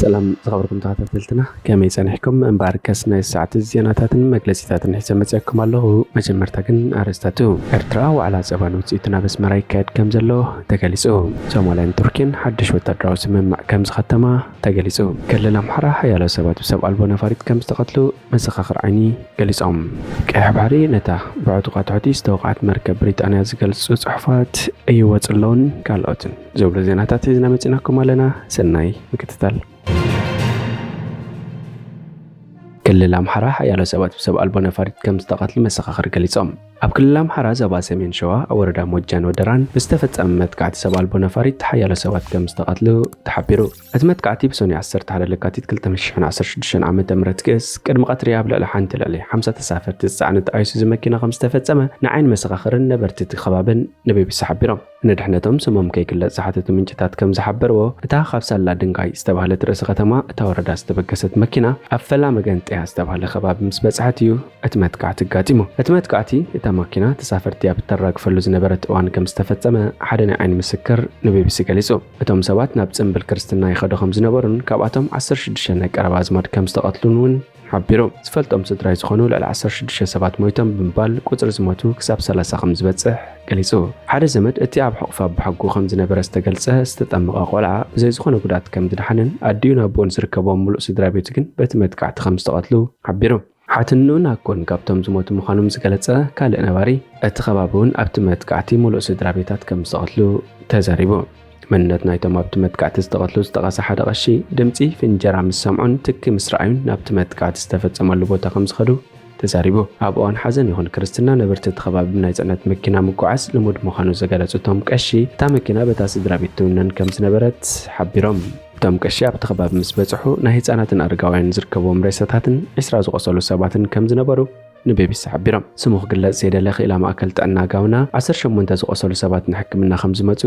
ሰላም ዝኸበርኩም ተኸታተልትና፣ ከመይ ጸኒሕኩም? እምበኣርከስ ናይ ሰዓት ዜናታትን መግለጺታትን ሒዘ መጺኣኩም ኣለኹ። መጀመርታ ግን ኣርእስታቱ። ኤርትራ ዋዕላ ጸባን ውጽኢቱን ኣብ ኣስመራ ይካየድ ከም ዘሎ ተገሊጹ። ሶማልያን ቱርኪን ሓድሽ ወታደራዊ ስምምዕ ከም ዝኸተማ ተገሊጹ። ክልል ኣምሓራ ሓያሎ ሰባት ብሰብ ኣልቦ ነፋሪት ከም ዝተቐትሉ መሰኻኽር ዓይኒ ገሊጾም። ቀይሕ ባሕሪ ነታ ብዕጡቓት ሑቲ ዝተወቕዐት መርከብ ብሪጣንያ ዝገልጹ ጽሑፋት ይወጽ ኣለውን ካልኦትን ዝብሉ ዜናታት ሒዝና መጺናኩም ኣለና። ሰናይ ምክትታል። ክልል ኣምሓራ ሓያሎ ሰባት ብሰብ ኣልቦ ነፋሪት ከም ዝተቐትሉ መሰኻኽር ገሊጾም። ኣብ ክልል ኣምሓራ ዞባ ሰሜን ሸዋ ኣብ ወረዳ ሞጃን ወደራን ብዝተፈጸመ መጥቃዕቲ ሰብ ኣልቦ ነፋሪት ሓያሎ ሰባት ከም ዝተቐትሉ ተሓቢሩ። እቲ መጥቃዕቲ ብሰኑይ ዓሰርተ ሓደ ለካቲት ክልተ ሽሕን ዓሰርተ ሽዱሽተን ዓመተ ምህረት ክእስ ቅድሚ ቀትሪ ኣብ ልዕሊ ሓንቲ ልዕሊ ሓምሳ ተሳፈርቲ ዝጸዓነት ኣይሱዙ መኪና ከም ዝተፈጸመ ንዓይኒ መሰኻኽርን ነበርቲ እቲ ከባብን ንቢቢሲ ሓቢሮም። ንድሕነቶም ስሞም ከይግለጽ ዝሓተቱ ምንጭታት ከም ዝሓበርዎ፣ እታ ካብ ሳላ ድንጋይ ዝተባህለት ርእሰ ከተማ እታ ወረዳ ዝተበገሰት መኪና ኣብ ፈላ መገንጠያ ዝተባህለ ከባቢ ምስ በጽሐት እዩ እቲ መጥቃዕቲ ኣጋጢሙ። እቲ መጥቃዕቲ እታ መኪና ተሳፈርቲ ኣብ እተራግፈሉ ዝነበረት እዋን ከም ዝተፈጸመ ሓደ ናይ ዓይኒ ምስክር ንቢቢሲ ገሊጹ። እቶም ሰባት ናብ ጽምብል ክርስትና ይኸዱ ከም ዝነበሩን ካብኣቶም ዓሰርተ ሽዱሽተ ናይ ቀረባ ኣዝማድ ከም ዝተቐትሉን እውን ሓቢሩ። ዝፈልጦም ስድራይ ዝኾኑ ልዕሊ ዓሰርተ ሽዱሽተ ሰባት ሞይቶም ብምባል ቁጽሪ ዝሞቱ ክሳብ ሰላሳ ከም ዝበጽሕ ገሊጹ። ሓደ ዘመድ እቲ ኣብ ሕቑፋ ኣቦሓጎኡ ከም ዝነበረ ዝተገልጸ ዝተጠመቐ ቆልዓ ብዘይ ዝኾነ ጉድኣት ከም ዝደሓነን ኣዲኡን ኣቦኡን ዝርከብዎም ምሉእ ስድራ ቤቱ ግን በቲ መጥቃዕቲ ከም ዝተቐትሉ ሓቢሩ። ሓትንኡን ኣኮን ካብቶም ዝሞቱ ምዃኖም ዝገለጸ ካልእ ነባሪ፣ እቲ ከባቢ እውን ኣብቲ መጥቃዕቲ ምሉእ ስድራ ቤታት ከም ዝተቐትሉ ተዛሪቡ። መንነት ናይቶም ኣብቲ መጥቃዕቲ ዝተቐትሉ ዝጠቐሰ ሓደ ቀሺ፣ ድምጺ ፍንጀራ ምስ ሰምዑን ትኪ ምስ ረኣዩን ናብቲ መጥቃዕቲ ዝተፈጸመሉ ቦታ ከም ዝኸዱ ተዛሪቡ። ኣብ እዋን ሓዘን ይኹን ክርስትና ነበርቲ እቲ ከባቢ ብናይ ጽዕነት መኪና ምጉዓዝ ልሙድ ምዃኑ ዝገለጹ እቶም ቀሺ፣ እታ መኪና በታ ስድራ ቤት ትውነን ከም ዝነበረት ሓቢሮም። እቶም ቀሺ ኣብቲ ከባቢ ምስ በጽሑ ናይ ህጻናትን ኣረጋውያንን ዝርከብዎም ሬሳታትን ዕስራ ዝቖሰሉ ሰባትን ከም ዝነበሩ ንቢቢሲ ሓቢሮም። ስሙ ክግለጽ ዘይደለ ክኢላ ማእከል ጥዕና ጋውና ዓሰርተ ሸሞንተ ዝቖሰሉ ሰባት ንሕክምና ከም ዝመጹ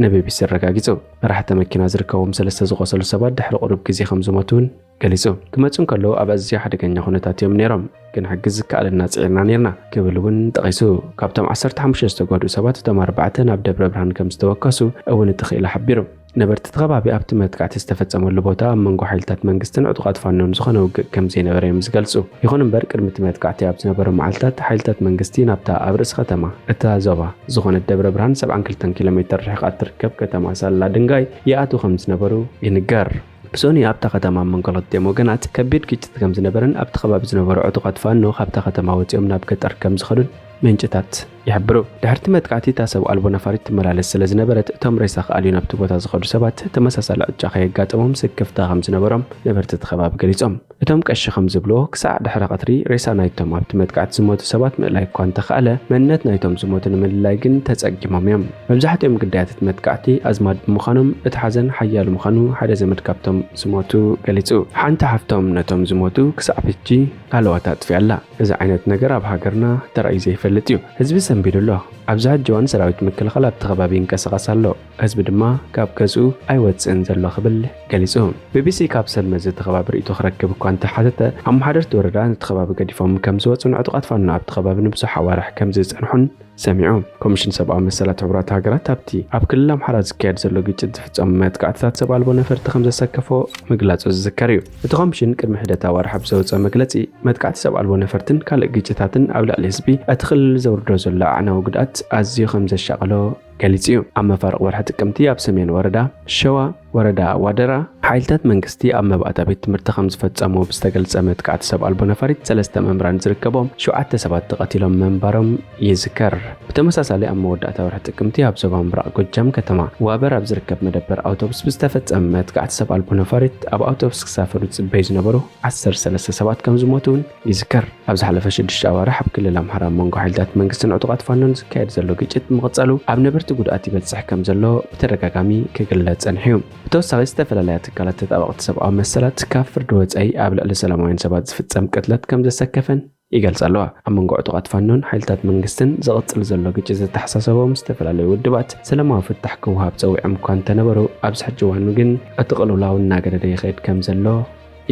ንቢቢሲ ኣረጋጊጹ። መራሕቲ መኪና ዝርከብዎም ሰለስተ ዝቖሰሉ ሰባት ድሕሪ ቁሩብ ግዜ ከም ዝሞቱ እውን ገሊጹ። ክመጹ እንከለዉ ኣብ ኣዝዩ ሓደገኛ ኩነታት እዮም ነይሮም፣ ክንሕግዝ ዝከኣለና ጽዒርና ነይርና ክብል እውን ጠቒሱ። ካብቶም ዓሰርተ ሓሙሽተ ዝተጎድኡ ሰባት እቶም ኣርባዕተ ናብ ደብረ ብርሃን ከም ዝተወከሱ እውን እቲ ክኢላ ሓቢሩ። ነበርቲ እቲ ከባቢ ኣብቲ መጥቃዕቲ ዝተፈጸመሉ ቦታ ኣብ መንጎ ሓይልታት መንግስትን ዕጡቓት ፋኖን ዝኾነ ውግእ ከም ዘይነበረ እዮም ዝገልጹ። ይኹን እምበር ቅድሚ እቲ መጥቃዕቲ ኣብ ዝነበሩ መዓልታት ሓይልታት መንግስቲ ናብታ ኣብ ርእሲ ከተማ እታ ዞባ ዝኾነት ደብረ ብርሃን ሰብዓን ክልተን ኪሎ ሜትር ርሒቓ እትርከብ ከተማ ሳላ ድንጋይ ይኣትዉ ከም ዝነበሩ ይንገር። ብሰኑይ ኣብታ ከተማ ኣብ መንጎ ክልቲኦም ወገናት ከቢድ ግጭት ከም ዝነበረን ኣብቲ ከባቢ ዝነበሩ ዕጡቓት ፋኖ ካብታ ከተማ ወጺኦም ናብ ገጠር ከም ዝኸዱን ምንጭታት ይሕብሩ። ድሕርቲ መጥቃዕቲ እታ ሰብ ኣልቦ ነፋሪት ትመላለስ ስለ ዝነበረት እቶም ሬሳ ክኣልዩ ናብቲ ቦታ ዝኸዱ ሰባት ተመሳሳሊ ዕጫ ከየጋጠሞም ስክፍታ ከም ዝነበሮም ነበርቲ እቲ ከባቢ ገሊጾም። እቶም ቀሺ ከም ዝብልዎ ክሳዕ ድሕሪ ቀትሪ ሬሳ ናይቶም ኣብቲ መጥቃዕቲ ዝሞቱ ሰባት ምእላይ እኳ እንተኸኣለ መንነት ናይቶም ዝሞቱ ንምልላይ ግን ተጸጊሞም እዮም። መብዛሕትኦም ግዳያት እቲ መጥቃዕቲ ኣዝማድ ብምዃኖም እቲ ሓዘን ሓያል ምዃኑ ሓደ ዘመድ ካብቶም ዝሞቱ ገሊጹ። ሓንቲ ሓፍቶም ነቶም ዝሞቱ ክሳዕ ሕጂ ኣለዋታ ኣጥፊኣላ። እዚ ዓይነት ነገር ኣብ ሃገርና ተራእዩ ዘይፈልጥ እዩ። ህዝቢ ሰንቢዱ ኣሎ። ኣብዚ ሕጂ እዋን ሰራዊት ምክልኻል ኣብቲ ከባቢ ይንቀሳቐስ ኣሎ። ህዝቢ ድማ ካብ ገዝኡ ኣይወጽእን ዘሎ ክብል ገሊጹ። ቢቢሲ ካብ ሰብ መዚ እቲ ከባቢ ርእይቶ ክረክብ እኳ እንተሓተተ፣ ኣመሓደርቲ ወረዳ ነቲ ከባቢ ገዲፎም ከም ዝወጹን ዕጡቓት ፋኖ ኣብቲ ከባቢ ንብዙሕ ኣዋርሕ ከም ዝጸንሑን ሰሚዑ። ኮሚሽን ሰብኣዊ መሰላት ሕቡራት ሃገራት ኣብቲ ኣብ ክልል ኣምሓራ ዝካየድ ዘሎ ግጭት ዝፍጸሙ መጥቃዕትታት ሰብ ኣልቦ ነፈርቲ ከም ዘሰከፎ ምግላጹ ዝዝከር እዩ። እቲ ኮሚሽን ቅድሚ ሒደት ኣዋርሕ ኣብ ዘውጽኦ መግለጺ፣ መጥቃዕቲ ሰብ ኣልቦ ነፈርትን ካልእ ግጭታትን ኣብ ልዕሊ ህዝቢ እቲ ክልል ዘውርዶ ዘሎ ኣዕናዊ ጉድኣት ኣዝዩ ከም ዘሻቐሎ ገሊጹ እዩ። ኣብ መፋርቕ ወርሒ ጥቅምቲ ኣብ ሰሜን ወረዳ ሸዋ ወረዳ ዋደራ ሓይልታት መንግስቲ ኣብ መባእታ ቤት ትምህርቲ ከም ዝፈጸሙ ብዝተገልጸ መጥቃዕቲ ሰብ ኣልቦ ነፋሪት ሰለስተ መምህራን ዝርከቦም ሸውዓተ ሰባት ተቐቲሎም ምንባሮም ይዝከር። ብተመሳሳሊ ኣብ መወዳእታ ወርሒ ጥቅምቲ ኣብ ዞባ ምብራቕ ጎጃም ከተማ ዋበር ኣብ ዝርከብ መደበር ኣውቶቡስ ብዝተፈጸመ መጥቃዕቲ ሰብ ኣልቦ ነፋሪት ኣብ ኣውቶቡስ ክሳፈሩ ዝጽበዩ ዝነበሩ ዓሰርተ ሰለስተ ሰባት ከም ዝሞቱ እውን ይዝከር። ኣብ ዝሓለፈ ሽዱሽተ ኣዋርሕ ኣብ ክልል ኣምሓራ ኣብ መንጎ ሓይልታት መንግስትን ዕጡቓት ፋኖን ዝካየድ ዘሎ ግጭት ብምቕጻሉ ኣብ ነበርቲ ጉድኣት ይበጽሕ ከም ዘሎ ብተደጋጋሚ ክግለጽ ጸኒሑ እዩ። ብተወሳኺ ዝተፈላለያ ትካላት ተጣበቕቲ ሰብኣዊ መሰላት ካብ ፍርዲ ወጻኢ ኣብ ልዕሊ ሰላማውያን ሰባት ዝፍጸም ቅትለት ከም ዘሰከፈን ይገልጻ ኣለዋ። ኣብ መንጎ ዕጡቓት ፋኖን ሓይልታት መንግስትን ዝቕጽል ዘሎ ግጭት ዘተሓሳሰቦም ዝተፈላለዩ ውድባት ሰላማዊ ፍታሕ ክወሃብ ጸዊዖም እኳ እንተነበሩ ኣብዚ ሕጂ እዋን ግን እቲ ቅልውላው እናገደደ ይኸይድ ከም ዘሎ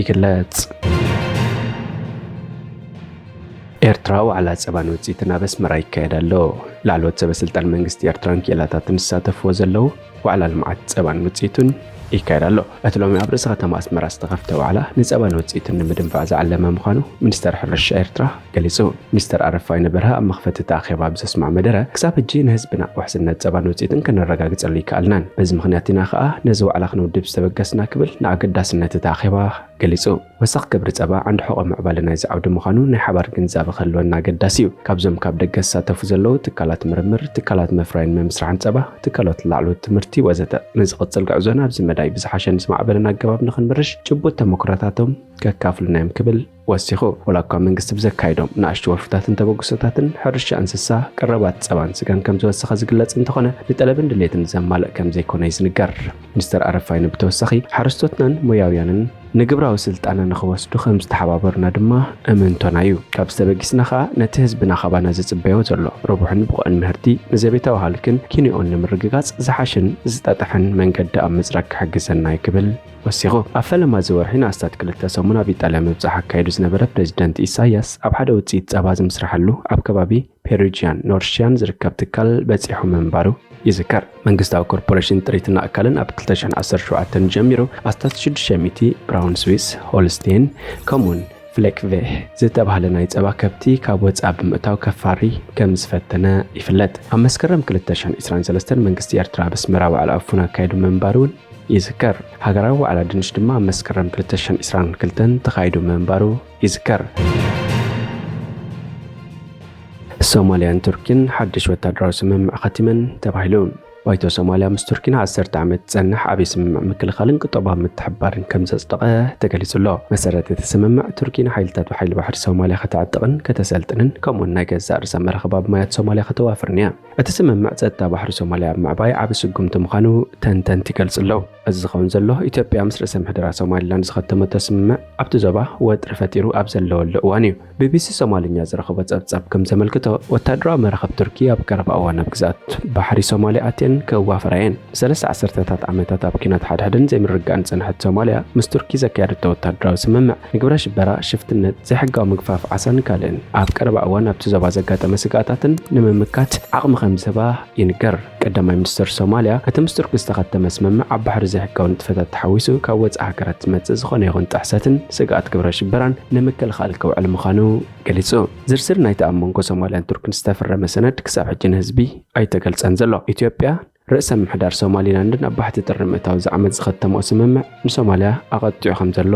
ይግለጽ። ኤርትራ ዋዕላ ጸባን ውጽኢትን ኣብ ኣስመራ ይካየድ ኣሎ። ላዕለዎት ሰበ ስልጣን መንግስቲ ኤርትራን ክኢላታትን ዝሳተፍዎ ዘለዉ ዋዕላ ልምዓት ጸባን ውጽኢቱን ይካየድ ኣሎ። እቲ ሎሚ ኣብ ርእሰ ከተማ ኣስመራ ዝተኸፍተ ዋዕላ ንጸባን ውጽኢቱን ንምድንፋዕ ዝዓለመ ምዃኑ ሚኒስተር ሕርሻ ኤርትራ ገሊጹ። ሚኒስተር ኣረፋይነ በርሀ ኣብ መኽፈቲ እቲ ኣኼባ ኣብ ዘስምዖ መደረ፣ ክሳብ ሕጂ ንህዝብና ውሕስነት ጸባን ውጽኢትን ከነረጋግጸሉ ኣይከኣልናን። በዚ ምኽንያት ኢና ከኣ ነዚ ዋዕላ ክንውድብ ዝተበገስና ክብል ንኣገዳስነት እቲ ኣኼባ ገሊጹ። ወሰኽ ክብሪ ጸባ ዓንዲ ሕቖ ምዕባለ ናይዚ ዓውዲ ምዃኑ ናይ ሓባር ግንዛበ ክህልወና ኣገዳሲ እዩ። ካብዞም ካብ ደገ ዝሳተፉ ዘለዉ ትካላት ምርምር፣ ትካላት መፍራይን ምምስራሕን ጸባ፣ ትካላት ላዕለዎት ትምህርቲ ወዘተ። ንዝቕጽል ጉዕዞና ኣብዚ መዳይ ብዝሓሸን ዝማዕበለን ኣገባብ ንኽንምርሽ ጭቡጥ ተመኩሮታቶም ከካፍሉና እዮም ክብል ወሲኹ። ወላ እኳ መንግስቲ ብዘካየዶም ንኣሽቱ ወፍርታትን ተበግሶታትን ሕርሻ እንስሳ፣ ቀረባት ጸባን ስጋን ከም ዝወሰኸ ዝግለጽ እንተኾነ፣ ንጠለብን ድሌትን ዘማልእ ከም ዘይኮነ እዩ ዝንገር። ሚኒስተር ኣረፋይነ ብተወሳኺ ሓረስቶትናን ሞያውያንን ንግብራዊ ስልጠና ንኽወስዱ ከም ዝተሓባበሩና ድማ እምንቶና እዩ። ካብዚ ተበጊስና ኸኣ ነቲ ህዝብና ካባና ዝጽበዮ ዘሎ ርቡሕን ብቑዕን ምህርቲ ንዘቤታዊ ሃልክን ኪንዮኡን ንምርግጋጽ ዝሓሸን ዝጠጥሐን መንገዲ ኣብ ምጽራግ ክሕግዘና እዩ ክብል ወሲኹ። ኣብ ፈለማ እዚ ወርሒ ንኣስታት ክልተ ሰሙን ኣብ ኢጣልያ ምብጻሕ ኣካይዱ ዝነበረ ፕሬዚደንት ኢሳያስ፣ ኣብ ሓደ ውጽኢት ጸባ ዝምስረሓሉ ኣብ ከባቢ ፔሩጅያን ኖርሽያን ዝርከብ ትካል በጺሑ ምንባሩ ይዝከር። መንግስታዊ ኮርፖሬሽን ጥሪትን ኣእካልን ኣብ ክልተ ሽሕን ዓሰርተ ሸውዓተን ጀሚሩ ኣስታት ሽዱሽተ ሚእቲ ብራውን ስዊስ ሆልስቴን ከምኡውን ፍሌክቬህ ዝተባህለ ናይ ጸባ ከብቲ ካብ ወጻኢ ብምእታው ከፋሪ ከም ዝፈተነ ይፍለጥ። ኣብ መስከረም ክልተ ሽሕን ዕስራን ሰለስተን መንግስቲ ኤርትራ ኣብ ኣስመራ ዋዕላ ዕፉን ኣካይዱ ምንባሩ እውን ይዝከር። ሃገራዊ ዋዕላ ድንሽ ድማ ኣብ መስከረም ክልተ ሽሕን ዕስራን ክልተን ተኻይዱ ምንባሩ ይዝከር። ሶማልያን ቱርኪን ሓድሽ ወታደራዊ ስምምዕ ኸቲመን ተባሂሉ። ባይቶ ሶማልያ ምስ ቱርኪ ንዓሰርተ ዓመት ዝጸንሕ ዓብዪ ስምምዕ ምክልኻልን ቁጠባዊ ምትሕብባርን ከም ዘጽደቐ ተገሊጹ ኣሎ። መሰረት እቲ ስምምዕ፣ ቱርኪ ንሓይልታት ሓይሊ ባሕሪ ሶማልያ ከተዕጥቕን ከተሰልጥንን፣ ከምኡውን ናይ ገዛእ ርእሳ መራኽብ ኣብ ማያት ሶማልያ ከተዋፍርን እያ። እቲ ስምምዕ ጸጥታ ባሕሪ ሶማልያ ኣብ ምዕባይ ዓቢ ስጉምቲ ምዃኑ ተንተንቲ ይገልጹ ኣለዉ። እዚ ዝኸውን ዘሎ፣ ኢትዮጵያ ምስ ርእሰ ምሕደራ ሶማሊላንድ ዝኸተመቶ ስምምዕ ኣብቲ ዞባ ወጥሪ ፈጢሩ ኣብ ዘለወሉ እዋን እዩ። ቢቢሲ ሶማልኛ ዝረኸቦ ጸብጻብ ከም ዘመልክቶ፣ ወታደራዊ መራኽብ ቱርኪ ኣብ ቀረባ እዋን ኣብ ግዝኣት ባሕሪ ሶማልያ ኣትየን ክዋፈራ እየን። ንሰለስተ ዓሰርተታት ዓመታት ኣብ ኲናት ሓድሕድን ዘይምርግጋእን ዝጸንሐት ሶማልያ፣ ምስ ቱርኪ ዘካየደቶ ወታደራዊ ስምምዕ፣ ንግብረ ሽበራ፣ ሽፍትነት፣ ዘይሕጋዊ ምግፋፍ ዓሳን ካልእን ኣብ ቀረባ እዋን ኣብቲ ዞባ ዘጋጠመ ስግኣታትን ንምምካት ዓቕሚ ከም ዝህባ ይንገር። ቀዳማይ ሚኒስተር ሶማልያ፣ እቲ ምስ ቱርኪ ዝተኸተመ ስምምዕ ኣብ ባሕሪ ዘይሕጋዊ ንጥፈታት ተሓዊሱ ካብ ወጻኢ ሃገራት ዝመጽእ ዝኾነ ይኹን ጥሕሰትን ስግኣት ግብረ ሽበራን ንምክልኻል ክውዕል ምዃኑ ገሊጹ። ዝርዝር ናይቲ ኣብ መንጎ ሶማልያን ቱርክን ዝተፈረመ ሰነድ ክሳብ ሕጂ ንህዝቢ ኣይተገልጸን ዘሎ። ኢትዮጵያ፣ ርእሰ ምምሕዳር ሶማሊላንድን ኣብ ባሕቲ ጥሪ ምእታው እዚ ዓመት ዝኸተምኦ ስምምዕ ንሶማልያ ኣቐጢዑ ከም ዘሎ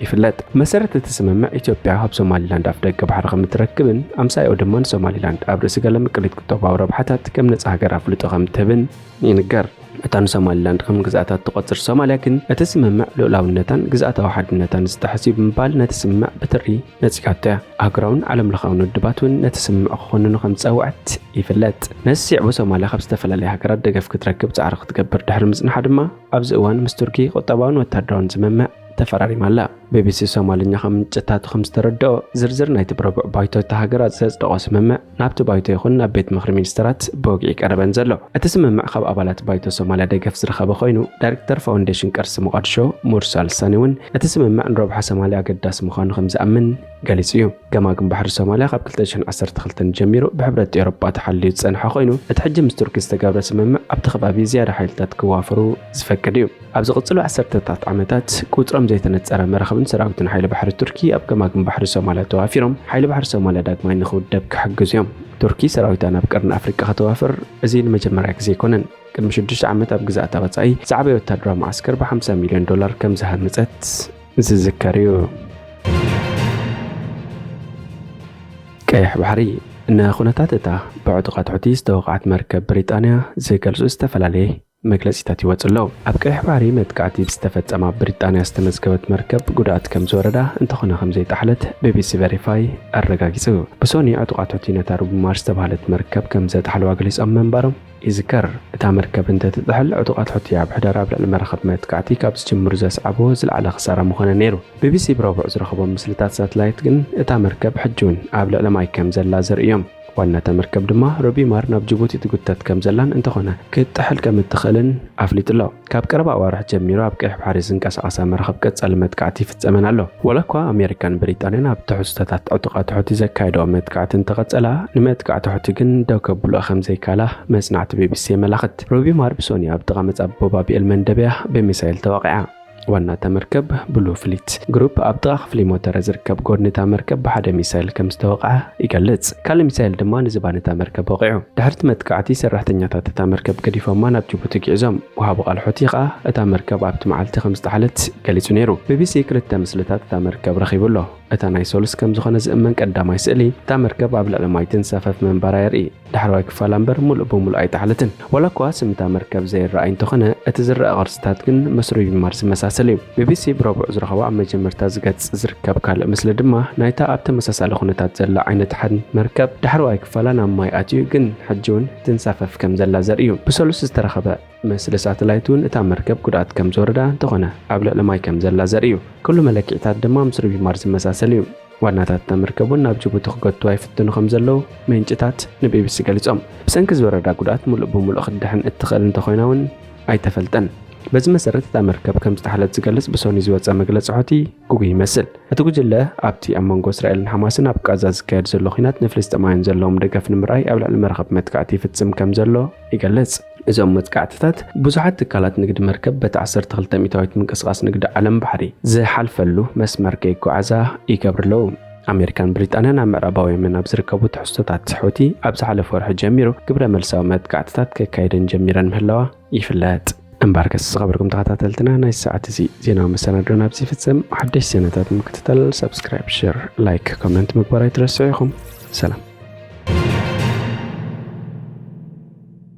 ይፍለጥ። መሰረት እቲ ስምምዕ፣ ኢትዮጵያ ካብ ሶማሊላንድ ኣፍደገ ባሕሪ ከም እትረክብን ኣምሳያኡ ድማ ንሶማሊላንድ ኣብ ርእሲ ገለ ምቅሊት ቁጠባዊ ረብሓታት ከም ነጻ ሃገር ኣፍልጦ ከም እትህብን ይንገር። እታ ንሶማሊላንድ ከም ግዝኣታት ትቖጽር ሶማልያ ግን፣ እቲ ስምምዕ ልኡላውነታን ግዝኣታዊ ሓድነታን ዝጥሕስ እዩ ብምባል ነቲ ስምምዕ ብትሪ ነጺጋቶ እያ። ኣህጉራውን ዓለም ለኻውን ውድባት እውን ነቲ ስምምዕ ክኾንኑ ከም ዝጸውዐት ይፍለጥ። ነዚ ስዒቡ ሶማልያ ካብ ዝተፈላለያ ሃገራት ደገፍ ክትረክብ ጻዕሪ ክትገብር ድሕሪ ምጽንሓ ድማ፣ ኣብዚ እዋን ምስ ቱርኪ ቁጠባውን ወታደራውን ስምምዕ ተፈራሪማ ኣላ። ቢቢሲ ሶማልኛ ከም ምንጭታቱ ከም ዝተረድኦ፣ ዝርዝር ናይቲ ብረቡዕ ባይቶ እታ ሃገር ዘጽደቖ ስምምዕ ናብቲ ባይቶ ይኹን ናብ ቤት ምኽሪ ሚኒስተራት ብወግዒ ይቀረበን ዘሎ። እቲ ስምምዕ ካብ ኣባላት ባይቶ ሶማልያ ደገፍ ዝረኸበ ኮይኑ፣ ዳይሬክተር ፋውንዴሽን ቅርሲ ሞቓድሾ ሙርሳል ሳኒ እውን እቲ ስምምዕ ንረብሓ ሶማልያ ኣገዳሲ ምዃኑ ከም ዝኣምን ገሊጹ እዩ። ገማግም ባሕሪ ሶማልያ ካብ ክልተ ሽሕን ዓሰርተ ክልተን ጀሚሩ ብሕብረት ኤውሮጳ ተሓልዩ ዝጸንሐ ኮይኑ፣ እቲ ሕጂ ምስ ቱርኪ ዝተገብረ ስምምዕ ኣብቲ ከባቢ ዝያዳ ሓይልታት ክዋፈሩ ዝፈቅድ እዩ። ኣብ ዝቕጽሉ ዓሰርተታት ዓመታት፣ ቁጽሮም ዘይተነጸረ መራኽብን ሰራዊትን ሓይሊ ባሕሪ ቱርኪ ኣብ ገማግም ባሕሪ ሶማልያ ተዋፊሮም፣ ሓይሊ ባሕሪ ሶማልያ ዳግማይ ንኽውደብ ክሕግዙ እዮም። ቱርኪ ሰራዊታ ናብ ቀርኒ ኣፍሪቃ ከተዋፍር፣ እዚ ንመጀመርያ ግዜ ኣይኮነን። ቅድሚ ሽዱሽተ ዓመት ኣብ ግዝኣታ ወጻኢ ዝዓበየ ወታደራዊ መዓስከር ብ ሓምሳ ሚልዮን ዶላር ከም ዝሃነጸት ዝዝከር እዩ። ቀይሕ ባሕሪ። ንኹነታት እታ ብዕጡቓት ሑቲ ዝተወቕዐት መርከብ ብሪጣንያ ዝገልጹ ዝተፈላለየ መግለጺታት ይወጽ ኣለዉ። ኣብ ቀይሕ ባሕሪ መጥቃዕቲ ዝተፈጸማ ብሪጣንያ ዝተመዝገበት መርከብ ጉድኣት ከም ዝወረዳ፣ እንተኾነ ከም ዘይጠሓለት ቢቢሲ ቨሪፋይ ኣረጋጊጹ። ብሶኒ ዕጡቓት ሑቲ ነታ ሩብ ማር ዝተባህለት መርከብ ከም ዘጥሓልዋ ገሊጾም ምንባሮም ይዝከር። እታ መርከብ እንተትጥሕል፣ ዕጡቓት ሑቲ ኣብ ሕዳር ኣብ ልዕሊ መራኸብ መጥቃዕቲ ካብ ዝጅምሩ ዘስዓብዎ ዝለዓለ ክሳራ ምኾነ ነይሩ። ቢቢሲ ብረቡዕ ዝረኸቦም ምስልታት ሳትላይት ግን፣ እታ መርከብ ሕጂ እውን ኣብ ልዕሊ ማይ ከም ዘላ ዘርእዮም። ዋና እታ መርከብ ድማ ሮቢማር ናብ ጅቡቲ ትጉተት ከም ዘላን እንተኾነ ክትጥሕል ከም እትኽእልን ኣፍሊጡ ኣሎ። ካብ ቀረባ ኣዋርሕ ጀሚሩ ኣብ ቀይሕ ባሕሪ ዝንቀሳቐሳ መራኽብ ቀጻሊ መጥቃዕቲ ይፍጸመን ኣሎ። ዋላ እኳ ኣሜሪካን ብሪጣንያን ኣብ ትሕዝቶታት ዕጡቓት ሑቲ ዘካየድኦ መጥቃዕቲ እንተቐጸላ፣ ንመጥቃዕቲ ሑቲ ግን ደው ከብልኦ ከም ዘይካላ መጽናዕቲ ቢቢሲ የመላኽት። ሮቢማር ብሶኒ ኣብ ጥቓ መጻብቦ ባብኤል መንደብያ ብሚሳይል ተወቒዓ። ዋና እታ መርከብ ብሉ ፍሊት ግሩፕ ኣብ ጥቓ ክፍሊ ሞተረ ዝርከብ ጎድኒ እታ መርከብ ብሓደ ሚሳይል ከም ዝተወቕዐ ይገልጽ። ካልእ ሚሳይል ድማ ንዝባን እታ መርከብ ወቒዑ። ድሕሪ እቲ መጥቃዕቲ ሰራሕተኛታት እታ መርከብ ገዲፎማ ናብ ጅቡቲ ግዒዞም። ወሃቢ ቃል ሑቲ ከኣ እታ መርከብ ኣብቲ መዓልቲ ከም ዝጠሓለት ገሊጹ ነይሩ። ቢቢሲ ክልተ ምስልታት እታ መርከብ ረኺቡ ኣሎ። እታ ናይ ሰሉስ ከም ዝኾነ ዝእመን ቀዳማይ ስእሊ፣ እታ መርከብ ኣብ ልዕሊ ማይ ትንሳፈፍ ምንባራ የርኢ። ዳሕረዋይ ክፋላ እምበር ምሉእ ብምሉእ ኣይጠሓለትን። ዋላ እኳ ስም እታ መርከብ ዘይረኣይ እንተኾነ፣ እቲ ዝረኣ ቅርጽታት ግን ምስ ሮቢማር ዝመሳሰል እዩ። ቢቢሲ ብረቡዕ ዝረኸቦ ኣብ መጀመርታ ዝገጽ ዝርከብ ካልእ ምስሊ ድማ ናይታ ኣብ ተመሳሳሊ ኩነታት ዘላ ዓይነት ሓድን መርከብ ዳሕረዋይ ክፋላ ናብ ማይ ኣትዩ ግን ሕጂ እውን ትንሳፈፍ ከም ዘላ ዘርኢ እዩ። ብሰሉስ ዝተረኸበ ምስሊ ሳተላይት እውን እታ መርከብ ጉድኣት ከም ዝወረዳ እንተኾነ ኣብ ልዕሊ ማይ ከም ዘላ ዘርኢ እዩ። ኩሉ መለክዒታት ድማ ምስ ሮቢማር ዝመሳሰል እዩ። ዋናታት እታ መርከብ እውን ናብ ጅቡቲ ክጎትዋ ይፍትኑ ከም ዘለዉ ምንጭታት ንቢቢሲ ገሊጾም። ብሰንኪ ዝወረዳ ጉድኣት ምሉእ ብምሉእ ክትድሕን እትኽእል እንተኾይና እውን ኣይተፈልጠን። በዚ መሰረት እታ መርከብ ከም ዝጠሓለት ዝገልጽ ብሶኒ ዝወጸ መግለጺ ሑቲ ግጉይ ይመስል። እቲ ጉጅለ ኣብቲ ኣብ መንጎ እስራኤልን ሓማስን ኣብ ቃዛ ዝካየድ ዘሎ ኲናት ንፍልስጤማውያን ዘለዎም ደገፍ ንምርኣይ ኣብ ልዕሊ መራኽብ መጥቃዕቲ ይፍጽም ከም ዘሎ ይገልጽ። እዞም መጥቃዕትታት ብዙሓት ትካላት ንግዲ መርከብ በቲ ዓሰርተ ክልተ ሚእታዊት ምንቅስቓስ ንግዲ ዓለም ባሕሪ ዝሓልፈሉ መስመር ከይጓዓዛ ይገብሩ ኣለዉ። ኣሜሪካን ብሪጣንያን ኣብ ምዕራባዊ የመን ኣብ ዝርከቡ ትሕዝቶታት ሑቲ ኣብ ዝሓለፈ ወርሒ ጀሚሩ ግብረ መልሳዊ መጥቃዕትታት ከካየደን ጀሚረን ምህላዋ ይፍለጥ። እምበኣርከስ ዝኸበርኩም ተኸታተልትና ናይ ሰዓት እዚ ዜናዊ መሰናዶ ናብዚ ይፍጽም። ሓደሽ ዜናታት ንምክትታል ሳብስክራይብ፣ ሸር፣ ላይክ፣ ኮመንት ምግባር ኣይትረስዑ ኢኹም። ሰላም።